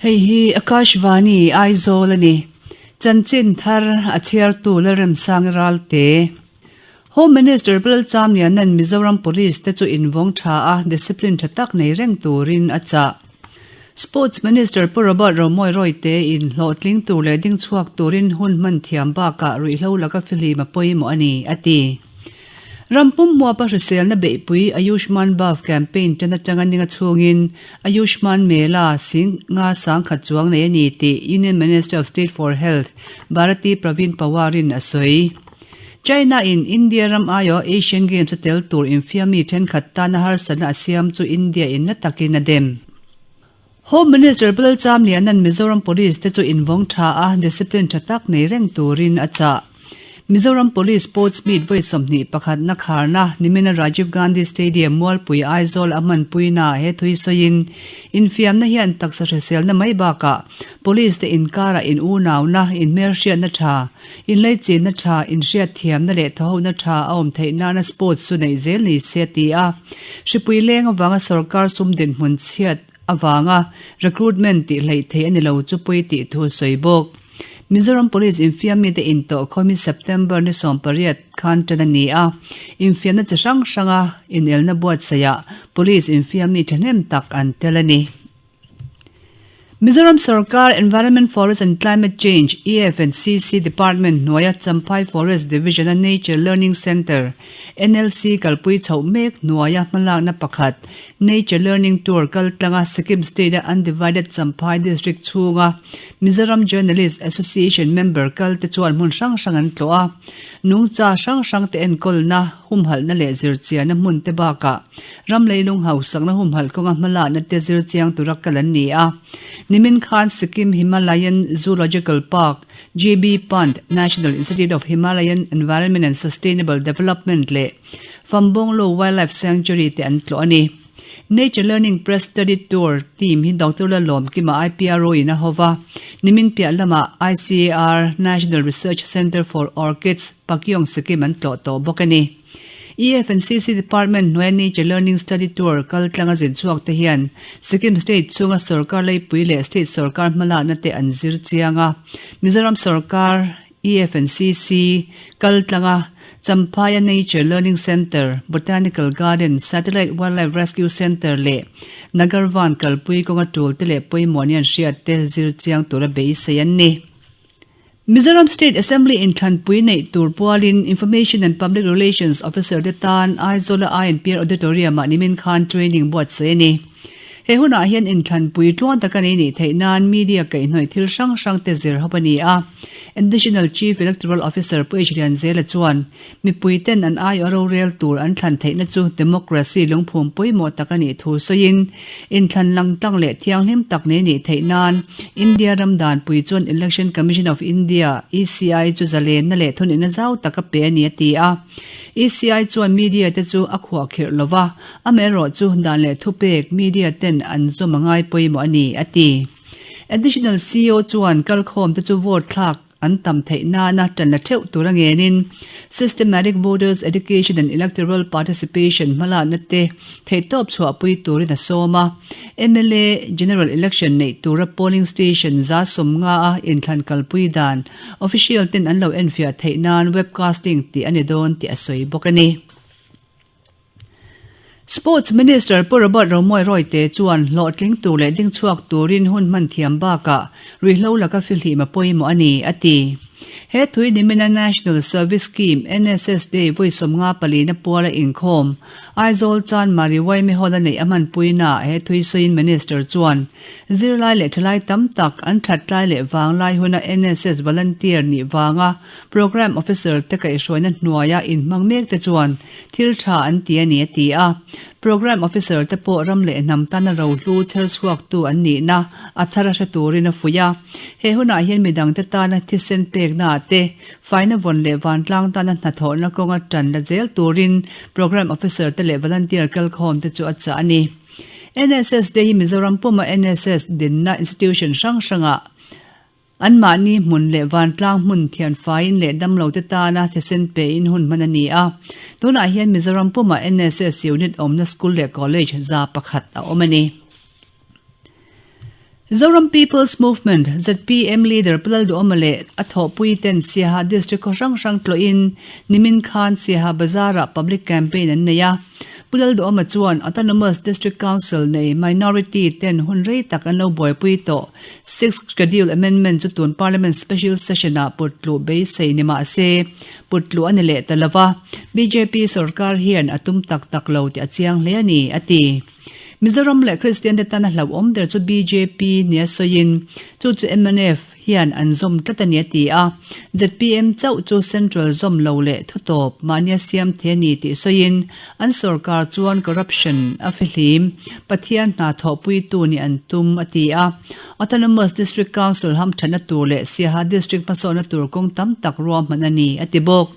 Hei hi Akashvani Aizawl a ni. Chanchin thar a chhiartu Lalremsangi Ralte. Home Minister Lalchamliana'n Mizoram Police te chu invawng tha a, discipline tha tak nei reng turin a chah. Sports Minister Pu Robert Romawia Royte in hlawhtling tur leh ding chhuak turin hun hman thiam bakah ruihhlo laka fihlim a pawimawh a ni, a ti. Ram pum hmuapa hriselna beihpui Ayushman Bhav campaign tan atanga ninga chhungin Ayushman Mela sing nga sangkhat chuang nei a ni tih Union Minister of State for Health Bharati Pravin Pawar-in a sawi. China in India ram aiawh Asian Games a tel tur infiammi thenkhat tana harsatna a siam chu India in na takin a dem. Home Minister Pu Lalchamliana'n Mizoram Police te chu invawng tha a, discipline tha tak nei reng turin a chah. Mizoram Police Sports Meet vawi 21 na kharna nimina Rajiv Gandhi Stadium Mualpui Aizawl a hmanpuina he thui sawiin infiamna hian taksa hriselna mai bakah Police te inkarah in unauna, inhmelhriatna tha, Inleichinna tha, inhriatthiamna leh thawhona tha a awm theih nana sports chu neih zel ni se a ti a. Hripui leng avanga sorkar sum dinhmun chhiat avanga recruitment tih hleih theih a ni lo chu pawi tih thu a sawi bawk. Mizoram Police infiam mite intawh khawmin September ni 18 khan tan a ni a. Infiamna chi hrang hranga inelna buatsaihah Police infiam mi thahnem tak an tel a ni. Mizoram Sorkar Environment, Forest and Climate Change, EFNCC, Department hnuaia Champhai Forest Division-a Nature Learning Centre, NLC, kalpui chhoh mek hnuaia hmalakna pakhat Nature Learning Tour kal tlanga Sikkim State-a Undivided Champhai District chhunga Mizoram Journalist Association member kal te chuan hmun hrang hrang an tlawh a. Nungcha hrang hrang te enkawlna, humhalhna leh zirchianna hmun te bakah Ram leilung hausakna humhalh kawnga hmalakna te zir chiang tura kal an ni a. Nimin khan Sikkim Himalayan Zoological Park, GB Pant National Institute of Himalayan Environment and Sustainable Development leh Fambonglo Wildlife Sanctuary te an tlawh a ni. Nature Learning Press Study Tour team hi Doctor Lalawmkima IPRO in a ho va. Nimin piah lamah ICAR National Research Centre for Orchids, Pakyong, Sikkim an tlawh tawh bawk a ni. EFNCC Department hnuaia Nature Learning Study Tour kal tlanga zin chhuak te hian Sikkim State chhunga sorkar leipui leh State sorkar hmalakna te an zir chiang a. Mizoram sorkar EFNCC kal tlanga Champhaia Nature Learning Centre, Botanical Garden, Satellite Wildlife Rescue Centre leh Nagarvan kalpui kawnga tul te leh pawimawh ni an hriat te zir chiang tura beisei an ni. Mizoram State Assembly inthlanpui neih tur pualin Information and Public Relations Officer te tan Aizawl-a INPR Auditorium-ah nimin khan training buatsaih a ni. He hunah hian inthlanpui tluang taka nei nih theih nan media kaihhnawih thil hrang hrang te zir hawp a ni a. Additional Chief Electoral Officer Pu H Lianzela chuan mipui ten an aiawh rorel tur an thlan theihna chu democracy lungphum pawimawh tak a nih thu sawiin inthlan langtlang leh thianghlim tak nei nih theih nan India ram danpui chuan Election Commission of India, ECI, chu zalenna leh thunihna zau tak a pe a ni a ti a. ECI chuan media te chu a khuahkhirh lo va, amaherawh chu dan leh thupek media ten an zawm a ngai pawimawh a ni a ti. Additional CEO chuan kalkhawm te chu vote thlak An tam theih nana ṭan la ṭheuh tur a ngenin Systematic Voters Education and Electoral Participation hmalakna te theihtawp chhuahpui turin a sawm a. Mla General Election neih tura polling station 150 a inthlan kalpui dan official ten an lo enfiah theih nan webcasting tih a ni dawn tih a sawi bawk a ni. Sports Minister Pu Robert Romawia Royte chuan hlawhtling tur leh ding chhuak turin hun hman thiam bakah ruihhlo laka fihlim a pawimawh a ni, a ti. He thui nimina National Service Scheme, NSS, Day vawi 54 na puala inkhawm, Aizawl chan Mari Waime Hall a neih a hmanpuinaah he thui sawiin Minister chuan zirlai leh thalai tam tak an thatlai leh vanglai huna NSS volunteer nih vanga Programme Officer te kaihhruaina hnuaia inhmang mek te chuan thil tha an ti a ni a ti a. Programme Officer te pawh ram leh hnam tana rohlu chher chhuaktu an nihna a thar a hre turin a fuih a. He hunah hian midangte tana thisen pekna ah te, faina vawn leh vantlang tana hnathawhna kawnga tan la zel turin Programme Officer te leh volunteer kalkhawm te chu a chah a ni. NSS te hi Mizoram puma NSS dinna institution hrang hrangah Anmahni hmun leh vantlang hmun thianfaiin leh damlote tana thisen pein hun hman a ni a. Tunah hian Mizoram pumah NSS unit awmna school leh college 100 a awm a ni. Zoram People's Movement, zpm, leader Pu Lalduhawma leh a thawhpui ten Siaha District khaw hrang hrang tlawhin nimin khan Siaha Bazar-ah public campaign an nei a. Pu Lalduhawma chuan Autonomous District Council nei minority ten hun rei tak an lo buaipui tawh Sixth Schedule Amendment chu tun Parliament Special Session-ah putluh beisei ni mah se putluh a ni leh ta lo va, bjp sorkar hian a tum tak tak lo tih a chiang hle a ni, a ti. Mizoram leh Kristian te tana hlauhawm ber chu bjp nia sawiin chu chu mnf hian an zawm tlat a ni a ti a. Zpm chauh chu central zawm lo leh thutawp mahnia siam thei a ni tih sawiin an sorkar chuan corruption a fihlim Pathian hna thawhpuitu nih an tum a ti a. Autonomous District Council hamthatna tur leh Siaha District hmasawnna tur kawng tam tak ruahman a ni a ti bawk.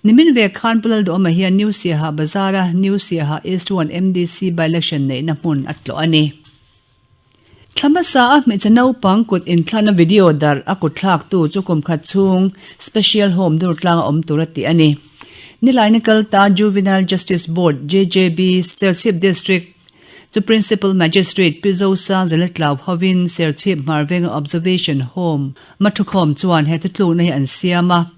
Nimin ve khan Pu Lalduhawma hian New Siaha Bazar-a New Siaha East 1 MDC by-election neihna hmun a tlawh a ni. Thla hmasa a hmeichhe naupang kut inthlakna video darh a kutthlaktu chu kum khat chhung Special Home Durtlang a awm tur a tih a ni. Nilaina kalta Juvenile Justice Board, JJB, Serchhip District, Chu Principal Magistrate Pi Zosa Zeletlau hovin Serchhip Hmarvenga Observation Home Mathukhawm chuan he thutlukna hi an siam a,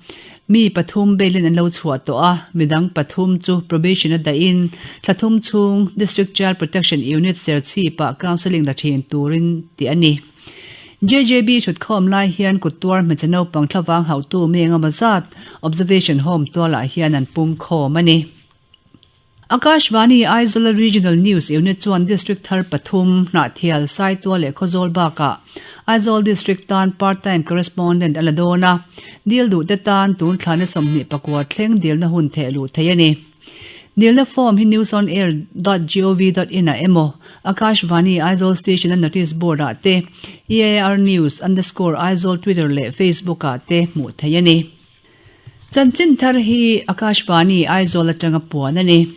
mi pathum bail-in an lo chhuah tawh a, midang pathum chu probation a dahin thla thum chhung District Child Protection Unit Serchhip-ah counselling la thin turin tih a ni. JJB thutkhawm lai hian kut tuar hmeichhe naupang thlavang hauhtu mi engemaw zat Observation Home tualah hian an pungkhawm a ni. Akashvani Aizawl Regional News Unit chuan District thar pathum, Hnahthial, Saitual leh Khawzawl bakah Aizawl District tan Part Time Correspondent a la dawn a, dil duhte tan tun thlana 24 thleng dilna hun theh luh theih a ni. Dilna form hi newsonair dot gov dot in ah emaw Akashvani Aizawl Station a notice board ah te, eairnews underscore Aizawl Twitter leh Facebook ah te hmuh theih a ni. Chanchin thar hi Akashvani Aizawl atanga puan a ni.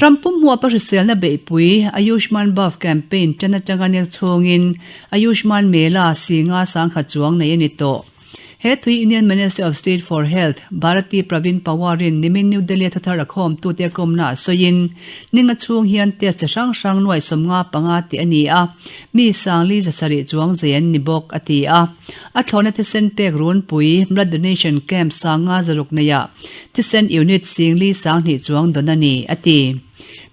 Ram pum huapa hriselna beihpui Ayushman Bhav campaign tan atanga nek chhungin Ayushman Mela Singa sangkhat chuang nei a ni tawh. He tui Union Minister of State for Health Bharati Pravin Pawar-in nimin New Delhi-a thuthar a khawmtute a kawmna ah sawiin ninga chhung hian test chi hrang hrang nuai 55 tih a ni a, mi sangli zasarih chuang zei an ni bawk, a ti a. A thlawhna thisen pek runpui, blood donation camp, sanga zaruk neiah thisen unit singli sanghnih chuang dawn a ni, a ti.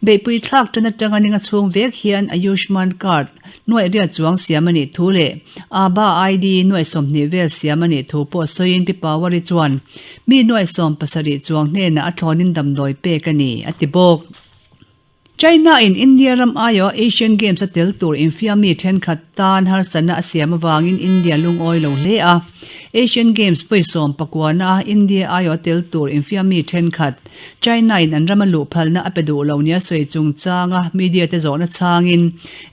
Beihpui thlak tan atanga ninga chhung vek hian Ayushman card nuaih riat chuang siam a nih thu leh Aaba ID nuaih 20 vel siam a nih thu pawh sawiin Pi Pawari chuan mi nuaih 70 chuang hnenah a thlawnin damdawi pek a ni, a ti bawk. China in India ram aiawh Asian Games a tel tur infiammi thenkhat tan harsatna a siam avangin India lungawi lo hle a. Asian Games pawisawm pakuana a India aiawh a tel tur infiammi thenkhat China in an rama luh phalna a pe duh lo nia sawi chungchanga media te zawhna chhangin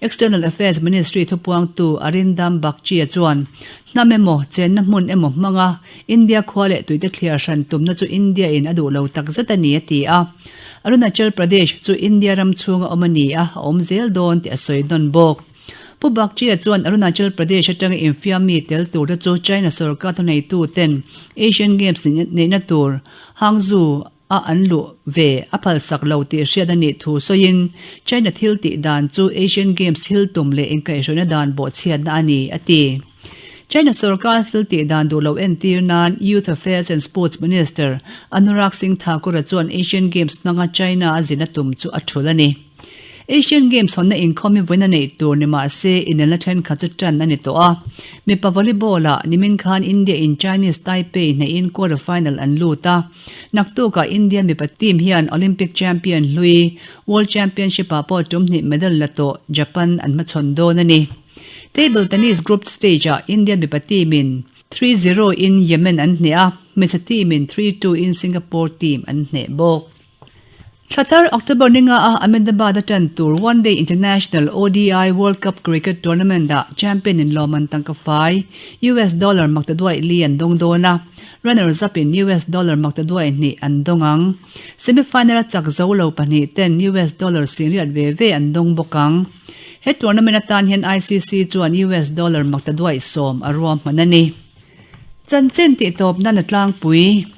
External Affairs Ministry thupuangtu Arindam Bagchi-a chuan hnam emaw chenna hmun emaw hmanga India khua leh tuite thliar hran tumna chu India in a duh lo takzet a ni a ti a. Arunachal Pradesh chu India ram chhunga awm a ni a, a awm zel dawn tih a sawi nawn bawk. Pu Bagchi-a chuan Arunachal Pradesh atanga infiam mi tel turte chu China sorkar thuneitu ten Asian Games neihna tur Hangzhou a an luh ve a phalsak lo tih hriat a nih thu sawiin China thil tih dan chu Asian Games thil tum leh inkaihhruaina dan bawhchhiatna a ni, a ti. China sorkar thil tih dan duh lo entir nan Youth Affairs and Sports Minister Anurag Singh Thakur-a chuan Asian Games hmanga China a zin a tum chu a thul a ni. Asian Games hawnna inkhawm hi vawiin a neih tur ni mah se inelna thenkhat chu tan a ni tawh a. Mipa volleyball-ah nimin khan India in Chinese Taipei hneihin quarter final an lut a. Naktukah India mipa team hian Olympic champion hlui, World Championship-ah pawh tum hnih medal la tawh Japan an hmachhawn dawn a ni. Table tennis group stage-ah India mipa team-in 3-0 in Yemen an hneh a, hmeichhe team-in 3-2 in Singapore team an hneh bawk. Thla thar October ni nga a Ahmedabad a tan tur One Day International, ODI, World Cup Cricket Tournament-ah champion in lawmman tangka fai US dollar maktaduaih li an dawng dawn a, runners up in US dollar maktaduaih hnih an dawng ang. Semi-final a chak zo lo pahnih ten US dollar singriat ve ve an dawng bawk ang. He tournament atan hian ICC chuan US dollar maktaduaih 10 a ruahman a ni. Chanchin tihtawp nan a tlangpui.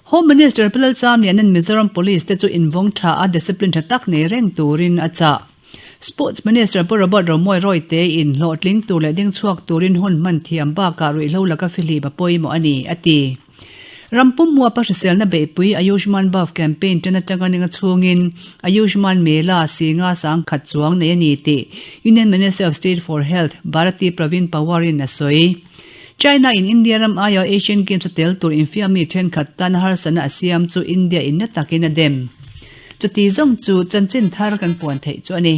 Home Minister Pu Lalchamliana'n Mizoram Police te chu invawng tha a discipline tha tak nei reng turin a chah. Sports Minister Pu Robert Romawia Royte in hlawhtling tur leh ding chhuak turin hun hman thiam bakah ruihhlo laka fihlim a pawimawh a ni, a ti. Rampum muapa hriselna beihpui Ayushman Bhav campaign tan atanga ninga chhungin Ayushman Mela Singa sangkhat chuang nei a ni tih Union Minister of State for Health Bharati Pravin Pawar in a sawi. China in India ram aia Asian Games a tel tur infiammi thenkhat tan harsatna a siam chu India in na takin a dem. Chuti zawng chu chanchin thar kan puan theih chu a ni.